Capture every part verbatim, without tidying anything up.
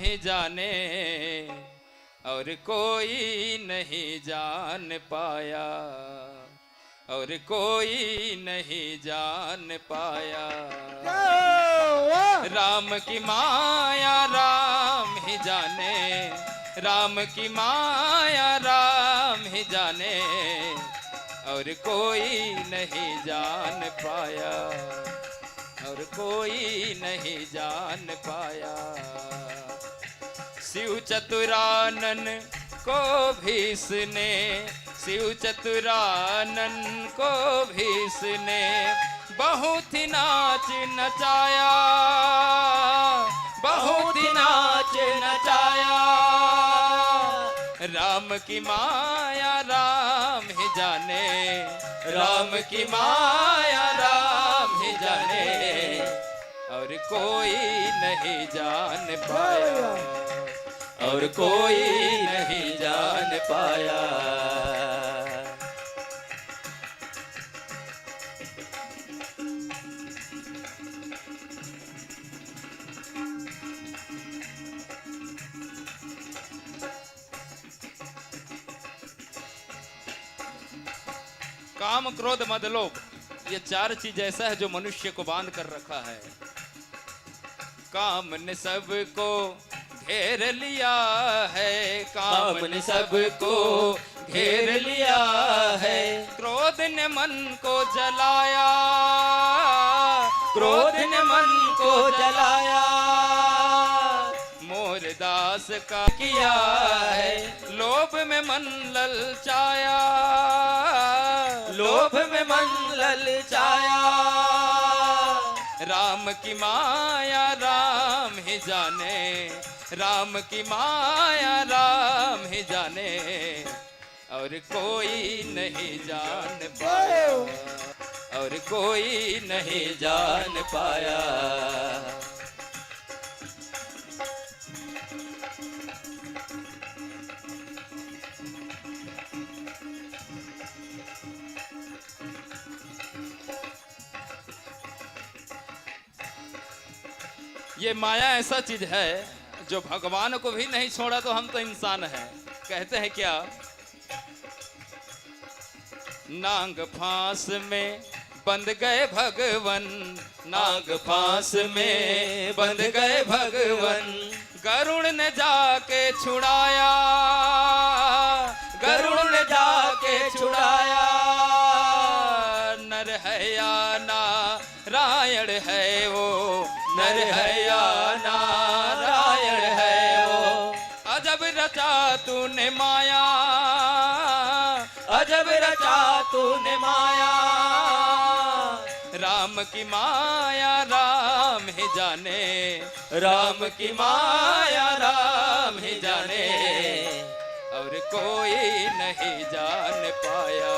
नहीं जाने, और कोई नहीं जान पाया, और कोई नहीं जान पाया। क्या? वाह! राम की माया राम ही जाने, राम की माया राम ही जाने, और कोई नहीं जान पाया, और कोई नहीं जान पाया। शिव चतुरानन को भी इसने, शिव चतुरानन को भी इसने बहुत ही नाच नचाया, बहुत ही नाच नचाया। राम की माया राम ही जाने, राम की माया राम ही जाने, और कोई नहीं जान पाया, और कोई नहीं जान पाया। काम, क्रोध, मद, लोभ, ये चार चीज ऐसा है जो मनुष्य को बांध कर रखा है। काम ने सबको घेर लिया है, काम काम ने ने सबको घेर लिया है। क्रोध ने मन को जलाया, क्रोध ने मन को जलाया। मोर दास का किया है, लोभ में मन ललचाया, लोभ में मन ललचाया। राम की माया राम ही जाने, राम की माया राम ही जाने, और कोई नहीं जान पाया, और कोई नहीं जान पाया। ये माया ऐसा चीज है जो भगवान को भी नहीं छोड़ा तो हम तो इंसान हैं। कहते हैं क्या, नाग फांस में बंध गए भगवन, नाग फांस में बंध गए भगवन। गरुड़ ने जाके छुड़ाया, गरुड़ ने जाके छुड़ाया। नर है या नारायण है वो, नर है या नारायण है वो। अजब रचा तूने माया, अजब रचा तूने माया। राम की माया राम ही जाने, राम की माया राम ही जाने, और कोई नहीं जान पाया,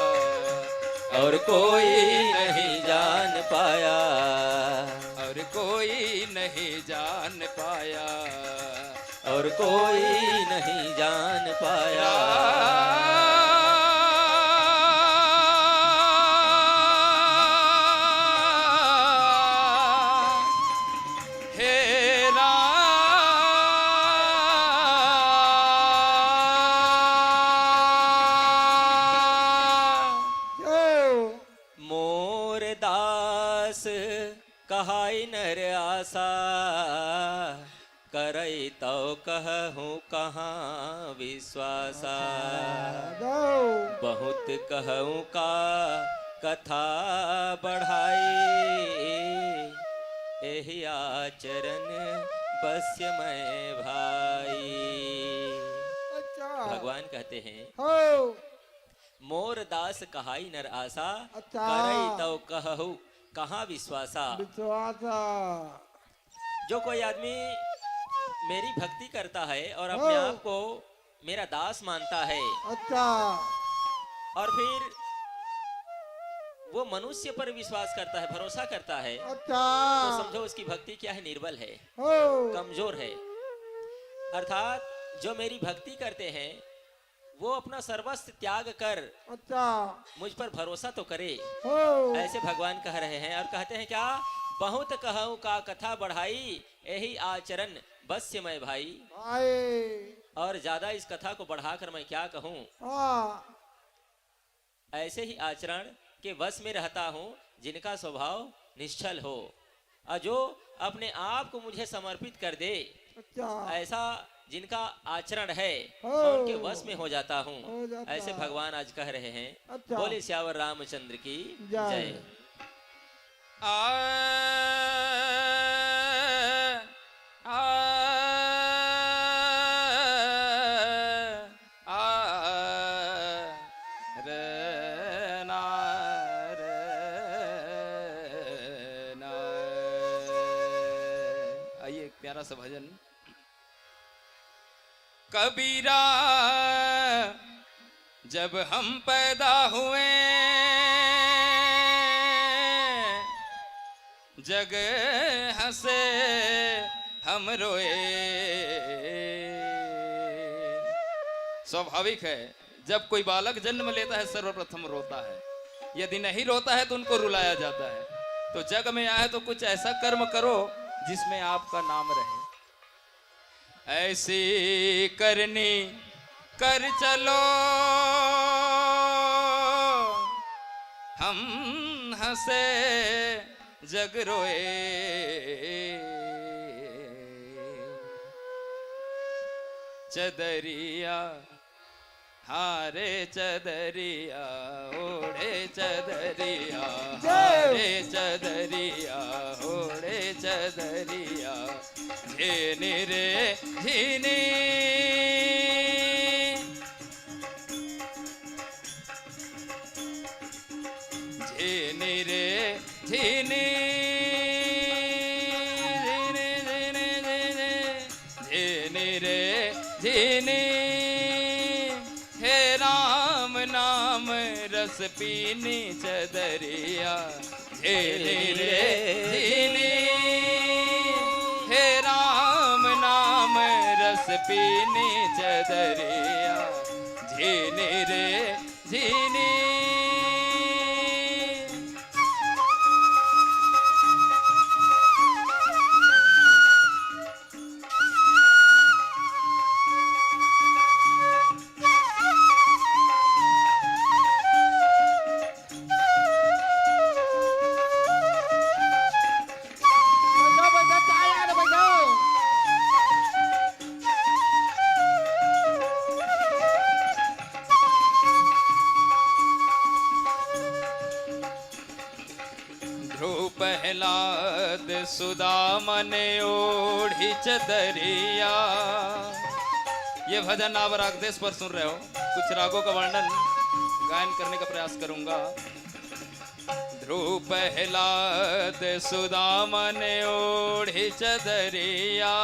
और कोई नहीं जान पाया, और कोई नहीं जान पाया, और कोई नहीं जान पाया। हे राम। मोर दास कहाई नर आसा, करई तव कहूँ कहाँ विश्वासा। अच्छा, दो। बहुत कहूँ का कथा बढ़ाई, एहि आचरण बस मैं भाई। अच्छा। भगवान कहते हैं, हो। मोर दास कहाई नर आसा, अच्छा। करई तव कहहु कहाँ विश्वासा। विश्वासा। जो कोई आदमी मेरी भक्ति करता है और अपने हाँ। आप को मेरा दास मानता है, अच्छा। और फिर वो मनुष्य पर विश्वास करता है, भरोसा करता है, अच्छा। तो समझो उसकी भक्ति क्या है, निर्बल है, हो। कमजोर है। अर्थात जो मेरी भक्ति करते हैं, वो अपना सर्वस्व त्याग कर अच्छा। मुझ पर भरोसा तो करे। हो। ऐसे भगवान कह रहे हैं और कहते हैं क्या, बहुत कहूँ का कथा बढ़ाई, यही आचरण बस से मैं भाई। भाई। और ज्यादा इस कथा को बढ़ाकर मैं क्या कहूँ? हाँ। ऐसे ही आचरण के वश में रहता हूँ, जिनका स्वभाव निश्छल हो और जो अपने आप को मुझे समर्पित कर दे। अच्छा। ऐसा जिनका आचरण है, हाँ। मैं उनके वश में हो जाता हूँ। हो जाता ऐसे है। भगवान आज कह रहे हैं। अच्छा। बोले सियावर रामचंद्र की जय। जय। आ, आ, आ, रे ना, रे ना। आइए, एक प्यारा सा भजन। कबीरा, जब हम पैदा हुए, जग हंसे, हम रोए। स्वाभाविक है, जब कोई बालक जन्म लेता है, सर्वप्रथम रोता है। यदि नहीं रोता है, तो उनको रुलाया जाता है। तो जग में आए, तो कुछ ऐसा कर्म करो, जिसमें आपका नाम रहे। ऐसी करनी कर चलो, हम हंसे, जग रोए। चदरिया, हारे चदरिया, ओढ़े चदरिया, जय। हारे चदरिया, ओढ़े चदरिया, झेनी रे झेनी। झेनी रे झेनी, झेनी, झेनी, झेनी, झेनी रे झेनी। हे राम नाम रस पीनी चदरिया, झेनी रे झेनी। हे राम नाम रस पीनी चदरिया, झेनी रे झेनी। ध्रुव प्रहलाद सुदामा ने ओढ़ी चदरिया। ये भजन आप रागदेश पर सुन रहे हो, कुछ रागों का वर्णन गायन करने का प्रयास करूंगा। ध्रुव प्रहलाद सुदामा ने ओढ़ी चदरिया,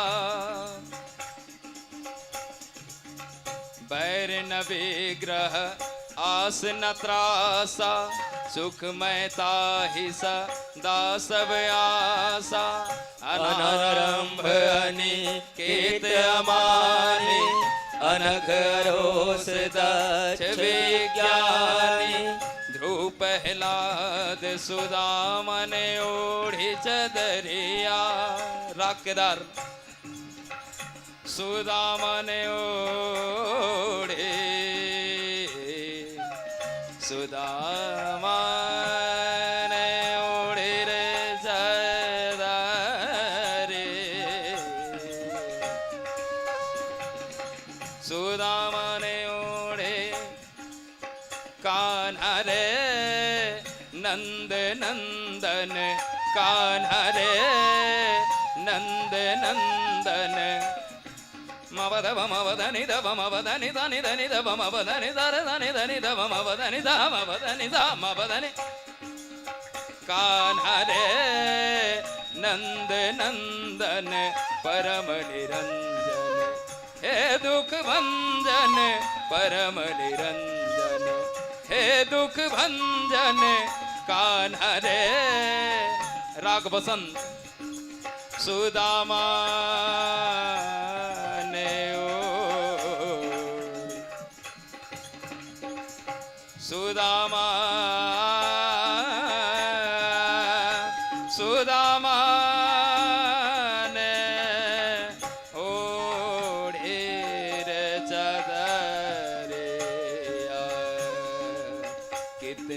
बैर न विग्रह आस न त्रासा, सुखमय ताहि सदा सब आसा। अनारंभ अनिकेत अमानि, अनघ अरोष दक्ष विज्ञानी। ध्रुव प्रहलाद सुदामा ने ओढ़ी चदरिया। राग केदार। सुदामा ने ओढ़ी, सुदामा ने ओढ़ी रे चदरी। सुदामा ने ओढ़ी कान्हा रे नंद नंदन, कान्हा रे नंद नंदन। मवद बमवद निद बमवद निद निद निद बमवद निद रे द निद निद बमवद निद मवद नि। कान्हा रे नंद नंदन परम निरंजन, हे दुख भंजन परम निरंजन, हे दुख भंजन कान्हा रे। राग बसंत। सुदामा ने ओ सुदामा, सुदामा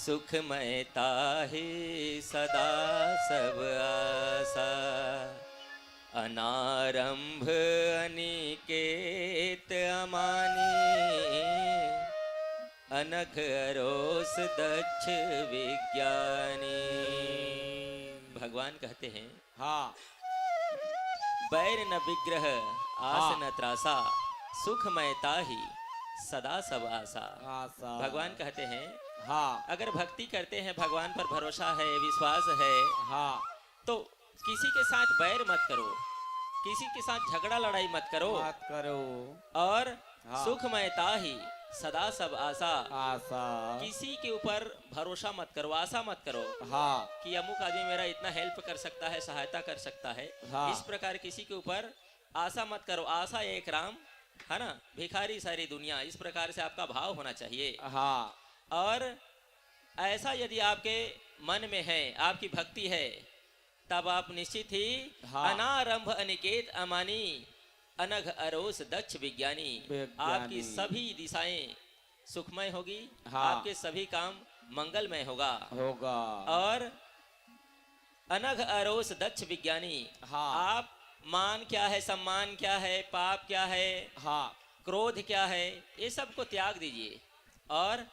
सुखमय ताहि सदा सब आसा। अनारंभ अनिकेत अमानी, अनघ अरोस दक्ष विज्ञानी। भगवान कहते हैं, हाँ। बैर न विग्रह आस हाँ। न त्रासा, सुखमय ताहि सदा सब आसा। आसा। भगवान कहते हैं, हाँ। अगर भक्ति करते हैं, भगवान पर भरोसा है, विश्वास है, हाँ। तो किसी के साथ बैर मत करो, किसी के साथ झगड़ा लड़ाई मत करो। मत करो। और हाँ। सुखमय ताहि सदा सब आसा। आसा। किसी के ऊपर भरोसा मत करो, आशा मत करो हाँ। कि अमुक आदमी मेरा इतना help कर सकता है, सहायता कर सकता है। हाँ। इस प्रकार किसी के ऊपर आशा मत करो। आशा एक राम, है ना, भिखारी सारी दुनिया, इस प्रकार से आपका भाव होना चाहिए। हाँ। और ऐसा यदि आपके मन में है, आपकी भक्ति है, तब आप निश्चित ही हाँ। अनारंभ अनिकेत अमानी, अनघ अरोस दक्ष विज्ञानी। विज्ञानी। आपकी सभी दिशाएं सुखमय होगी, हाँ। आपके सभी काम मंगलमय होगा। होगा। और अनघ अरोस दक्ष विज्ञानी, हाँ। आप मान क्या है, सम्मान क्या है, पाप क्या है, हाँ। क्रोध क्या है, ये सब को त्याग दीजिए और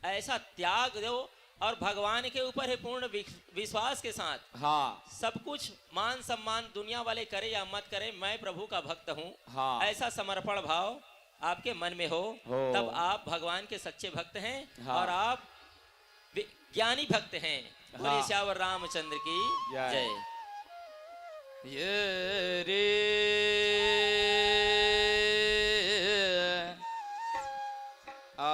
ऐसा त्याग दो और भगवान के ऊपर ही पूर्ण विक-, विश्वास के साथ हाँ। सब कुछ मान सम्मान दुनिया वाले करे या मत करे, मैं प्रभु का भक्त हूँ, हाँ। ऐसा समर्पण भाव आपके मन में हो, हो। तब आप भगवान के सच्चे भक्त हैं हाँ। और आप वि-, ज्ञानी भक्त हैं। बोलिए हाँ। सियावर रामचंद्र की जय। जय। ये रे आ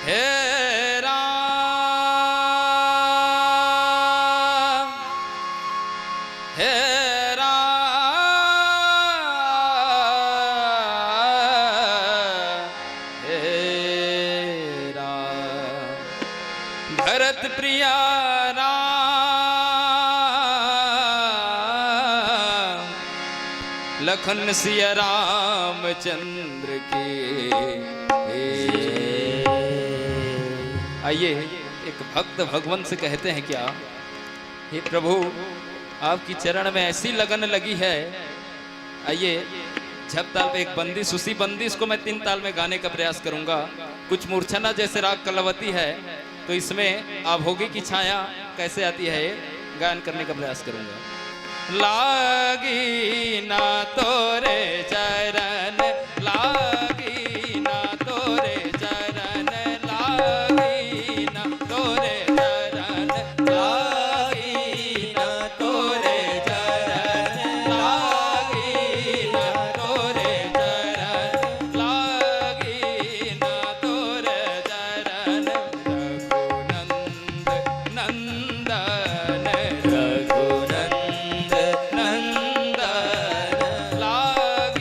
हे राम, हे राम, हे राम। भरत प्रिया राम, लखन सिया रामचंद्र की। आइए, एक भक्त भगवान से कहते हैं क्या, हे प्रभु, आपकी चरण में ऐसी लगन लगी है। आइए, झप ताल पे एक बंदिश, उसी बंदिश को मैं तीन ताल में गाने का प्रयास करूंगा। कुछ मूर्छना जैसे राग कलवती है, तो इसमें आ भोगी की छाया कैसे आती है, गायन करने का प्रयास करूंगा। लागी ना तोरे चरण, लागी ना तोरे चरण, लागी ना तोरे चरण, लागी ना तोरे चरण, लागी ना तोरे चरण, लागी ना तोरे चरण। रघुनंद नंदन, रघुनंद नंदन, लाग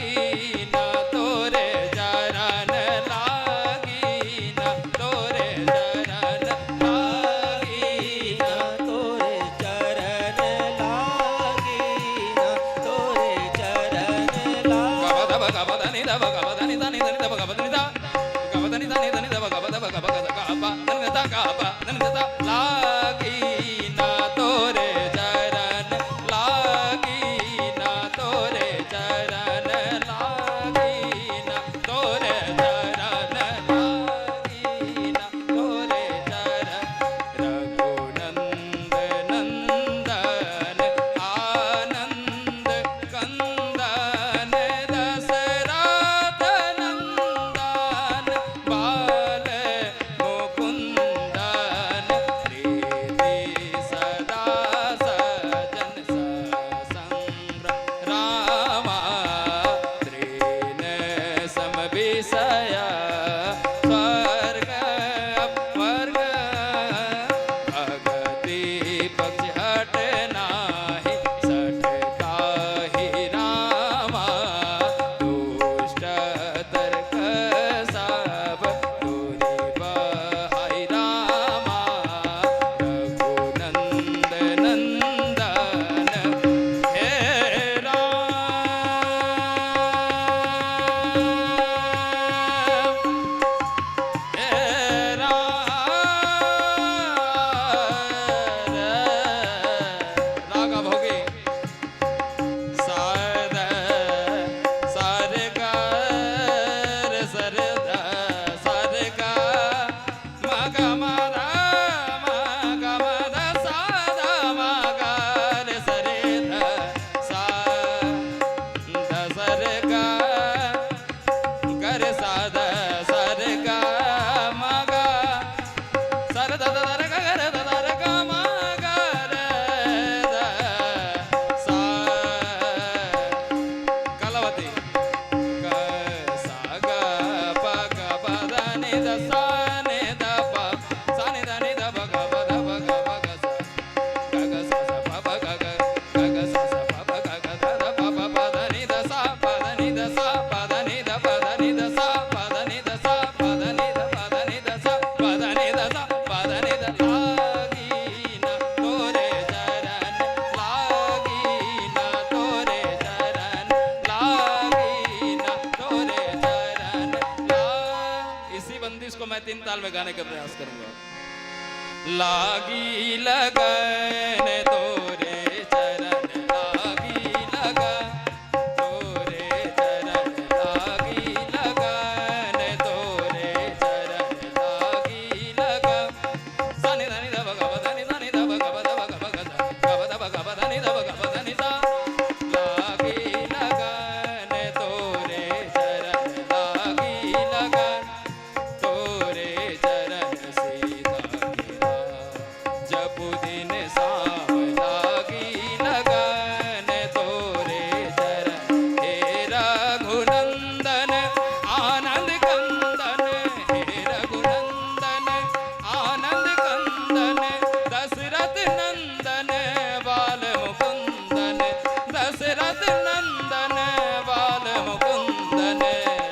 ताल में गाने का प्रयास करूंगा। लागी लगन तोरे चरण, लागी लगन तोरे चरण, लागी लगन तोरे चरण, लागी लगन। सानी दानी दा बगा बा, दानी दानी दा बगा बा, दा बगा बा, गा दा बगा बा, दानी दा बगा बा, दानी दा। लागी लगन तोरे चरण, लागी लगन तोरे चरण सीता के राम। जपु दिन साम लागी लगन तोरे चरण। हे रघुनंदन आनंद कंदन, हे रघुनंदन आनंद कंदन, दशरथ नंदन बाल मुकुंदन, दशरथ नंदन बाल मुकुंदन,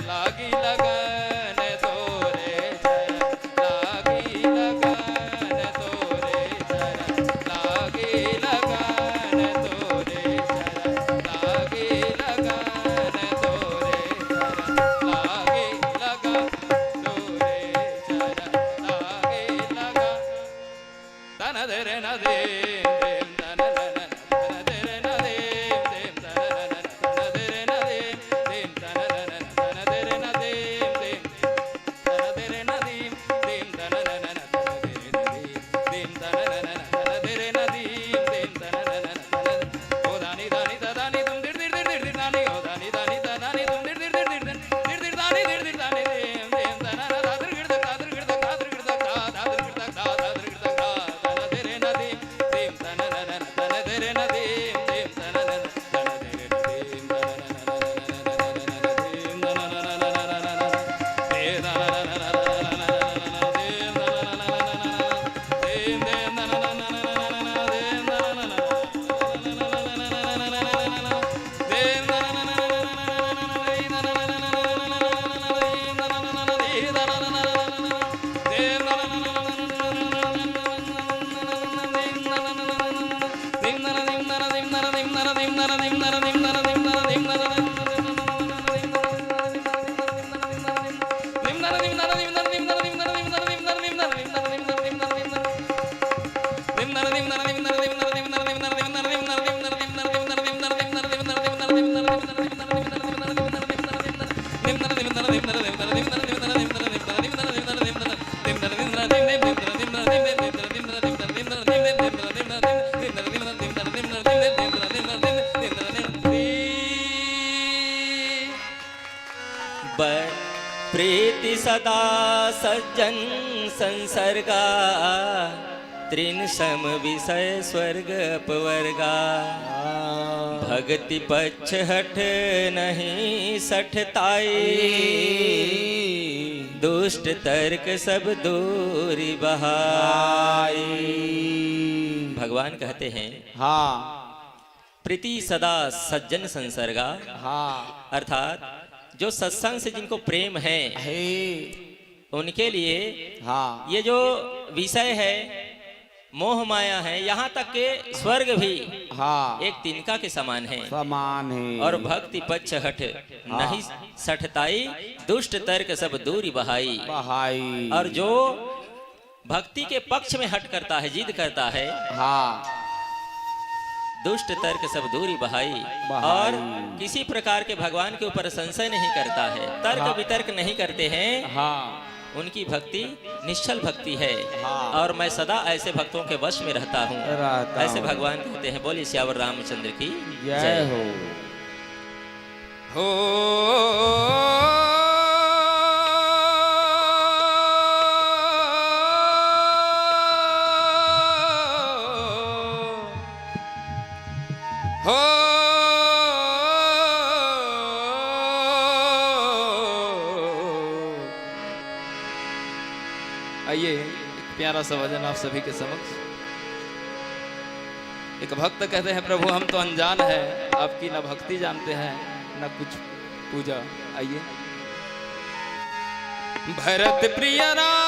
लागी लगन तोरे चरण, लागी लगन तोरे चरण, लागी लगन तोरे चरण, लागी लगन तोरे चरण, लागी लगन तोरे चरण, लागी लगन। तन दे रे न दे, देम तन न न न, तन दे रे न दे, देम तन न न न, तन दे रे न दे, देम तन न न न, तन दे रे न दे, देम तन दे रे न दीम, दीम तन न न न, तन दे रे न दीम, दीम तन न न न, तन दे रे न दीम, दीम तन न न न, तन दे। ओ दानी दानी दा दानी दुम दिर दिर दिर दिर दिर दानी, ओ दानी दानी दा दानी दुम दिर दिर दिर दिर दिर दिर दिर दानी दिर दिर दानी दीम, दीम तन न दा दिर गिर दा दा दिर गिर दा दा दा दिर गिर दा दा दा दिर गिर दा दा, तन दे रे न दीम, दीम तन न न न, तन दे रे न दीम, दीम तन न न न। ब-, प्रीति सदा सज्जन संसर्गा, तृण सम विषय स्वर्ग अपवर्गा। भक्ति पक्ष हठ नहीं सठ ताई, दुष्ट तर्क सब दूरि बहाई। भगवान कहते हैं, हाँ। प्रीति सदा सज्जन संसर्गा। हाँ। अर्थात जो सत्संग से जिनको प्रेम है, हे। उनके लिए हाँ। ये जो विषय है, मोह माया है, यहाँ तक के स्वर्ग भी हाँ। एक तिनका के समान है। समान है। और भक्ति पक्ष हठ हाँ। नहीं सठताई, दुष्ट तर्क सब दूरि बहाई। बहाई। और जो भक्ति के पक्ष में हठ करता है, जिद करता है, हाँ। दुष्ट तर्क सब दूरि बहाई, बहाई। और किसी प्रकार के भगवान के ऊपर संशय नहीं करता है, तर्क हाँ। वितर्क नहीं करते हैं, हाँ। उनकी भक्ति निश्चल भक्ति है। हाँ। और मैं सदा ऐसे भक्तों के वश में रहता हूँ, रहता ऐसे हूँ। भगवान कहते हैं। बोलिए सियावर रामचंद्र की जय जय। हो। हो। हो। आइए, एक प्यारा सा भजन आप सभी के समक्ष। एक भक्त कहते हैं, "प्रभु, हम तो अनजान हैं, आपकी ना भक्ति जानते हैं, ना कुछ पूजा।" आइए। भरत प्रिय राम,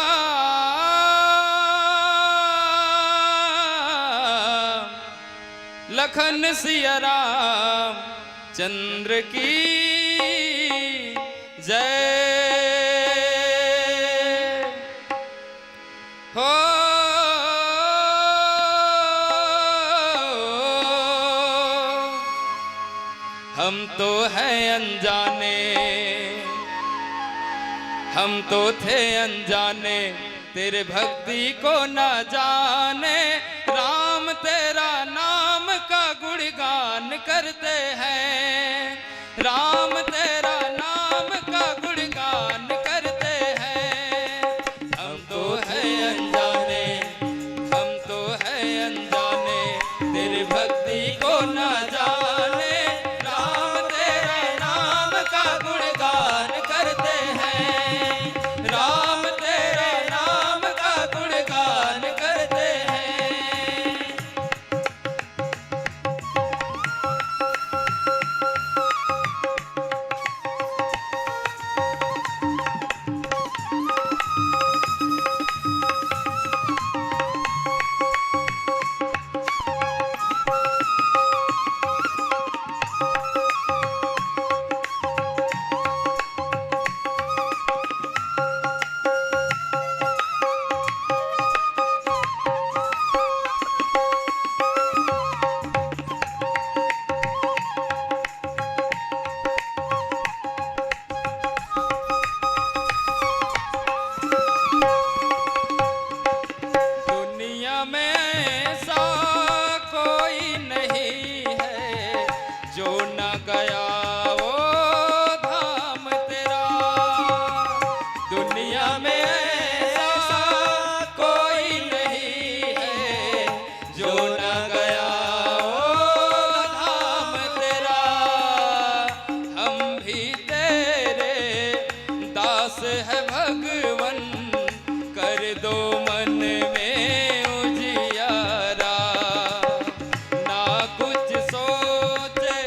लखन सिया राम चंद्र की जय। हम तो हैं अनजाने, हम तो थे अनजाने, तेरे भक्ति को ना जाने। राम तेरा नाम का गुणगान करते हैं, राम तेरा नाम का गुणगान करते हैं। हम तो हैं अनजाने, हम तो हैं अनजाने, तेरी भक्ति को ना जाने। राम तेरे नाम का गुणगान करते हैं, राम तेरे नाम का गुणगान करते हैं। दुनिया में ऐसा कोई नहीं है जो न गया वो धाम तेरा। दुनिया में ऐसा कोई नहीं है जो न गया वो धाम तेरा। हम भी तेरे दास है भगवन, कर दो मन में उजियारा। ना कुछ सोचे,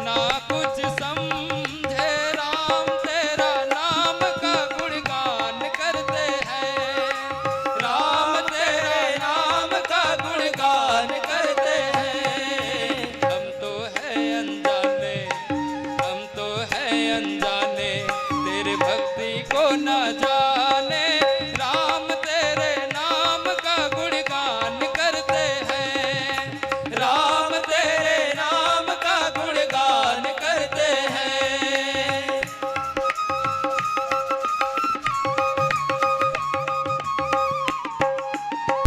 ना कुछ समझे, राम तेरा नाम का गुणगान करते हैं, राम तेरे नाम का गुणगान करते हैं। हम तो हैं अनजाने, हम तो हैं अनजाने, तेरे भक्ति को ना जाने।